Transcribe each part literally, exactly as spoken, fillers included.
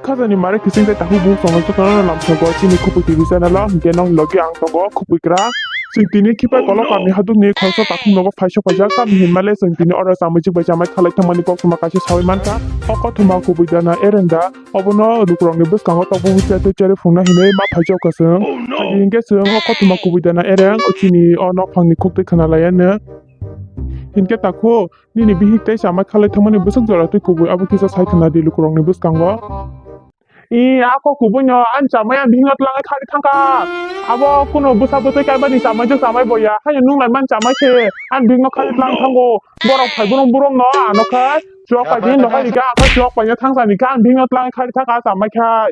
Khajani mare kising tei takhuk bukhuk tongo jotono lamsogo chini Khupui T V channel o, hwnkhe nong logi ang tongo Khupui Kwrak. Chwng tini khipai Kolok kami hadukni khoroksa takhuk nogo phaisa paijak, tamni hinmale chwng tini oro chamwijak bai chamai khalai thangmani koktwma kaisa saui mankha. O koktwma kubui dana ereng da, obono lukurokni bwskango tokbo buchai tei cherwi phungna hinwi ma phaijak kha chwng. Hadi hinkhe chwng o koktwma kubui dana ereng chini o nokphangni khuktwi khna laiya no. Hinkhe takhuk, nini bihik tei chamai khalai thangmani bwswk jora twi kubui, abo kisa sai khna di lukurokni bwskango. I, a kok kubuino ani chamai ani bihikno tlangwi khari thangkha. Abo kuno bwsa bwtwi kaimani chamai jwk chamai bo ya, haino nung laimani chamai se ani bihikno khari tlang thango. Borok phai borok borokno ano khe chwk pai di, no hai khe, a khe chwk paina thangsa ni khe ani bihikno tlangwi khari thangkha chamai khai.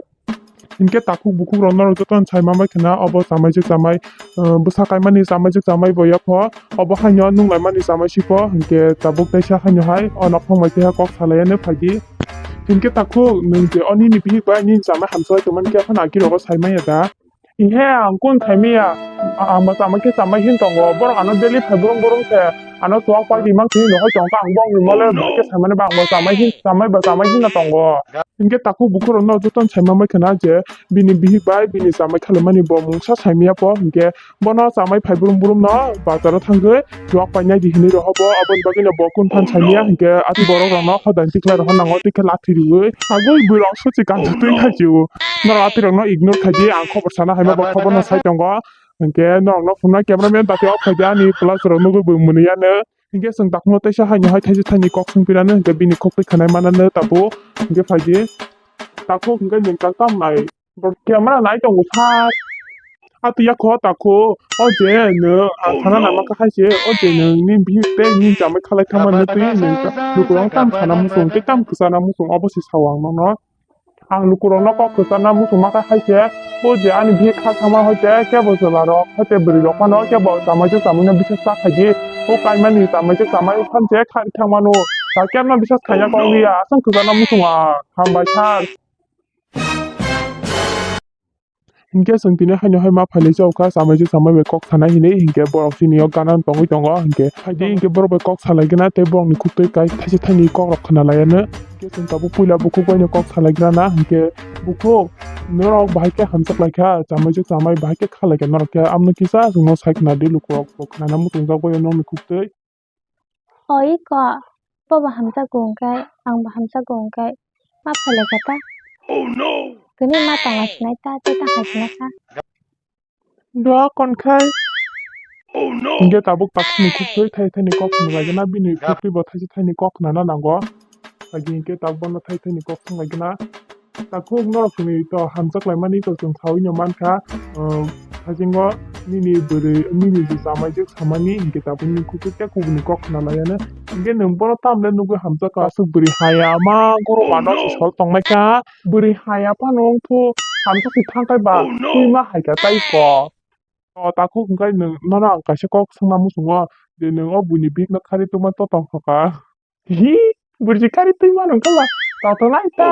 Hinkhe takhuk bukhuk rok norok jotono sai manbai khna, obo chamai jwk chamai, uh, bwsa kaimani chamai jwk chamai bo yapho, obo haino nung laimani chamai sipho, hinkhe tabuk teisa haino hai o nokhong bai keha kok salaiya no phaidi. Hinkhe takhuk nwng je o nini bihik bai nini chamai hamsai tongmani khe phano aki rogo sai manya da? Ihe ang kun sai manya, a-, ang bo chamai khe chamai hin tongo, borok ano daily phai borong borong se ano chwk pai di mang sini nohoi tongkha, ang bo ang ni mole bahai khe sai mani ba ang bo chamai hin, chamai ba chamai hin no tongo. Hinkhe takhuk bukhuk rok no jotono sai manbai khna je bini bihik bai bini chamai khalai mani bo mungsa sai manya pho, hinkhe bono chamai phai brum brum no bazar o thangwi chwk painai di hinwi rohobo, aboni bagwi no bo kun phan sai manya, hinkhe ati borok rok no hodai tikhlai rohor nango, tikhe lathi riwi agwi bwrwi rok suchi kansa twi khai chio. Norok ati rok no ignore khai di, ang khobor sana hai ma bo khobor no sai tongo, hinkhe norok no phunuknai camera man dati off khai di, ani plus rok nugwi bo mwnwi ya no. Hinkhe chwng takhukno teisa haino hai thaisa thaini kok swng pirano, hinkhe bini kok twi khwnai manano tabuk. Hinkhe phaidi takhuk, hinkhe nwng tak tam nai? Bo camera nai tongo sa. Ati yakho takhuk, o je nwng ang sana nama kha hai se, o je nwng nini bihik tei nini chamai khalai thangmani twi nwng ta-, lukurok tam sana muchung tei tam kwchana muchung, obo se sao ang nono. Ang lukurokno kok kwchana muchungma kha hai se, o je ani bihik kha thangma hai se, kebo chwla rok hai se bwrwi rok phano kebo chamai se chamai no bisas ta khai di. O kaimani chamai se chamai phan se khai thangmano. Ta kebo no bisas khaiya kok liya, aswng kwchana muchung ang. Hambai sir. Hinkhe chwng tini haino hai ma phailai chao kha, chamai se chamai bai kok sanai hinwi, hinkhe borok chini o gana tongwi tongo, hinkhe phaidi hinkhe borok bai kok salai gana tei borok ni khuktwi kai thaisa thaini kok rok khna laiya no. Hinkhe chwng tabuk puila bukhuk bai no kok salai grana, hinkhe bukhuk norok bahai khe hamjak lai kha, chamai se chamai bahai khe kha lai kha norok khe, amno kisa chwngno sai khna di lukurok bo khnana muchungjak bai o nokni khuktwi. O iko, bo bo hamjago hwnkhe, ang bo hamjago hwnkhe, ma phailai kha ta? Tini ma tongla sinai ta, tei ta hai sinai kha. Dua kon khai. Hinkhe tabuk takhukni khuktwi thai thaini kok khna lagina, bini khuktwi bo thaisa thaini kok khnana nango. Agi hinkhe tabuk bono thai thaini kok thang lagina. Takhuk norok chini to hamjak laimani to chwng saui no mankha, um, haisingo nini bwrwi, nini je chamai jwk samani hinkhe tabuk nini khuktwi tei kubuni kok khna laiya no. Hinkhe nwng bono tamle nugwi hamjak kha, aswk bwrwi haya ma goro mano se sol tongnaikha, bwrwi haya phano wngthu hamjak se thangkhai ba twi ma haikha tei ko. O takhuk hwnkhe nwng, nono ang kaisa kok swngna muchungo je nwng o buini bihikno khari twma to tongkha kha. Hi, bwrwi khari twi mano wngkha ba? Tongthok nai ta.